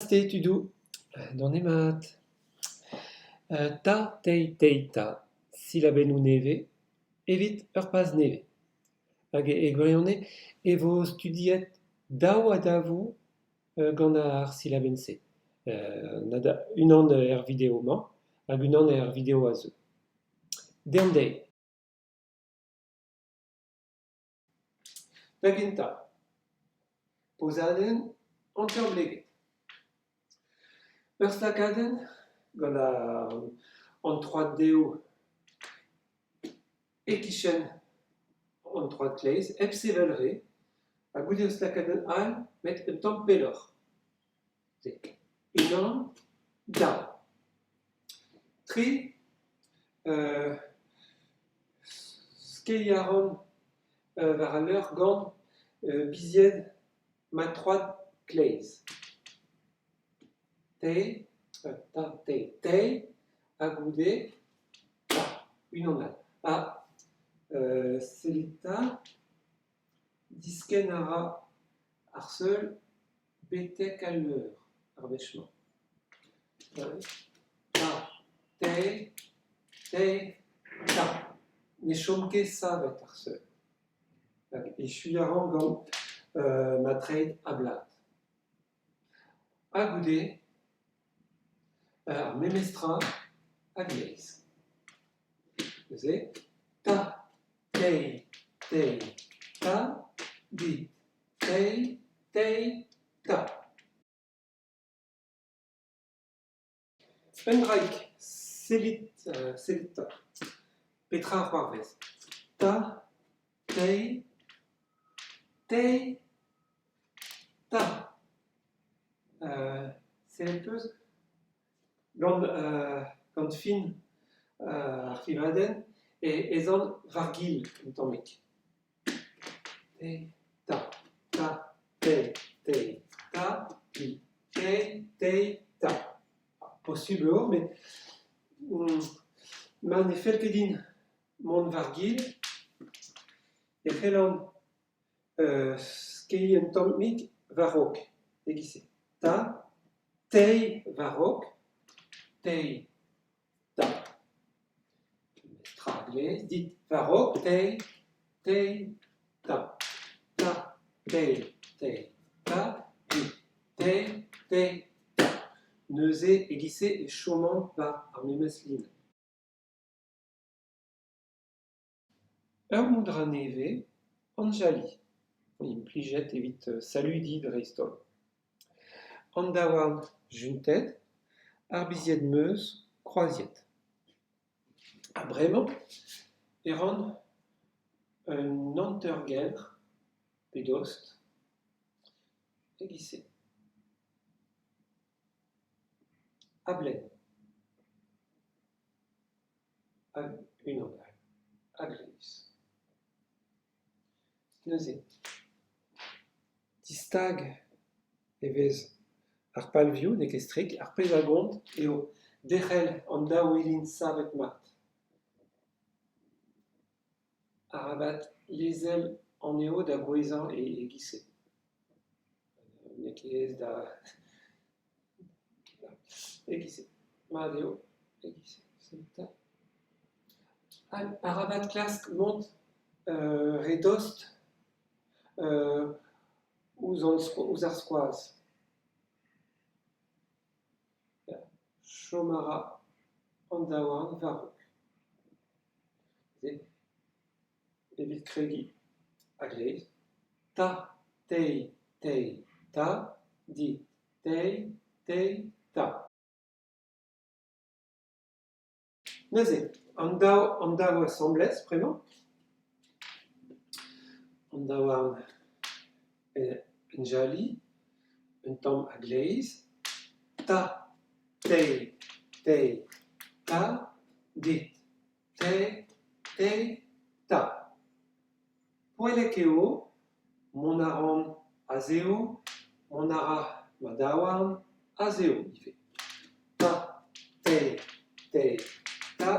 Te tudoù, donemat. Ta, tei, tei, ta, silabennoù nevez evit ur paz nevez. Hag e gwirionez e vo studiet daou ha daou gant ar silabenn-se. Unan er video-mañ hag unan er video a zeu. Deomp dezhi. Da gentañ, pozadenn hanter-bleget. Ur stakadenn gant an troad dehou e-kichen an troad kleiz hep sevel re ha goude ur stakadenn all met un tamm pelloc'h. Unan, daou, tri, skeiñ a ran war al leur gant bizied ma troad kleiz. Teir, ta, teir, teir ha goude ta, unan all. Ha sellit 'ta, diskenn a ra ar seul betek al leur ar wech-mañ. Ta, teir, teir, ta. Ne chom ket savet ar seul. Hag echuiñ a ran gant ma treid a-blad. Ha goude ar memes tra a-gleiz. Neuze ta, teir, teir, ta, dit, teir, teir, ta. Un draig, sellit, sellit 'ta. Petra a c'hoarvez ? Ta, teir, teir, ta. Sellet 'peus gant gant fin ar fiñvadenn ez an war-gil un tammig. Teir, ta, ta, teir, teir, ta, di, teir, teir, ta. Posubl eo met ma ne fell ket din mont war-gil e c'hellan skeiñ un tammig war-raok e-giz-se. Ta, teir war-raok, teir, ta. Tra glez dit war-raok, teir, teir, ta. Ta, teir, teir, ta, dit, teir, teir, ta. Neuze e-giz-se e choman war ar memes linenn. Ur moudra nevez, Anjali, implijet evit saludiñ dreist-holl. An daouarn juntet, ar bizied meuz kroaziet. Ha bremañ e ran un hantergelc'h pe dost e-giz-se. A-blenn. Hag unan all a-gleiz. Neuze, distag e vez ar palvioù, n'eo ket strik, ar pezh a gont eo derc'hel an daou ilin savet mat. Arabat lezel anezho da gouezhañ e-giz-se. N'eo ket aes da e-giz-se. Mat eo e-giz-se. Arabat klask mont re dost ouzh ar skoaz. Chom a ra an daouarn war-raok. Evit kregiñ a-gleiz ta, teir, teir, ta, dit, teir, teir, ta. Neuze, an daou an daou asambles bremañ. An daouarn en jali, un tamm a-gleiz. Ta, teir, teir, ta, dit, teir, teir, ta. Poellek eo, mont a ran a-zehou, mont a ra ma daouarn a-zehou ivez. Ta, teir, teir, ta,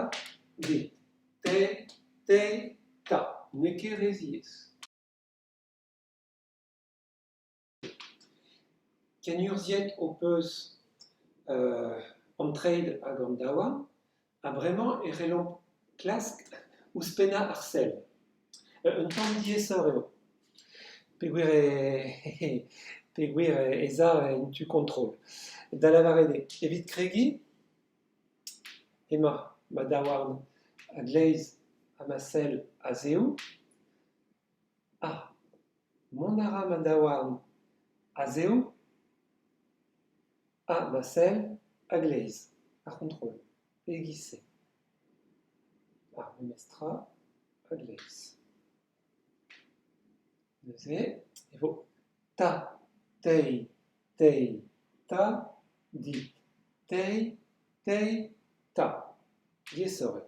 dit, teir, teir, ta. N'eo ket re ziaes. Kenurzhiet ho peus an treid hag an daouarn ha bremañ e c'hellomp klask ouzhpennañ ar sell. Un tamm diaesoc'h eo peogwir peogwir ez a en tu kontrol. Da lavaret eo evit kregiñ emañ ma daouarn a-gleiz ha ma sell a-zehou. Ha mont a ra ma daouarn a-zehou ha ma sell a-gleiz, ar c'hontrol, e-giz-se. Ar memes tra a-gleiz. Neuze e vo ta, teil, teil, ta, dit, teil, teil, ta. Diaesoc'h eo.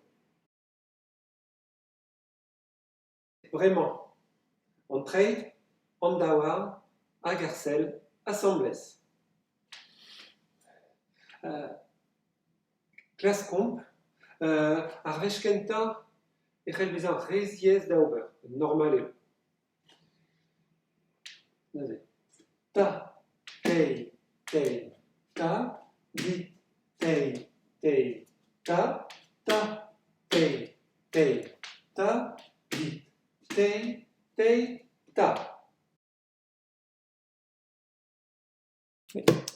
Bremañ, an treid, an daouarn hag ar sell asambles. Klaskomp ar wech kentañ e c'hell bezañ re ziaes da ober, normal eo. Neuze ta, teil, teil, ta, dit, teil, teil, ta, ta, teil, teil, ta, dit, teil, teil, ta.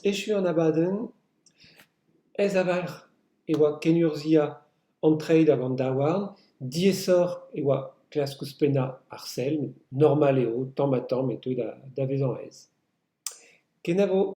Echu an abadenn, aes a-walc'h e oa kenurzhiañ an treid hag an daouarn, diaesoc'h e oa klask ouzhpennañ ar sell, normal eo, tamm-ha-tamm e teu da vezañ aes. Kenavo !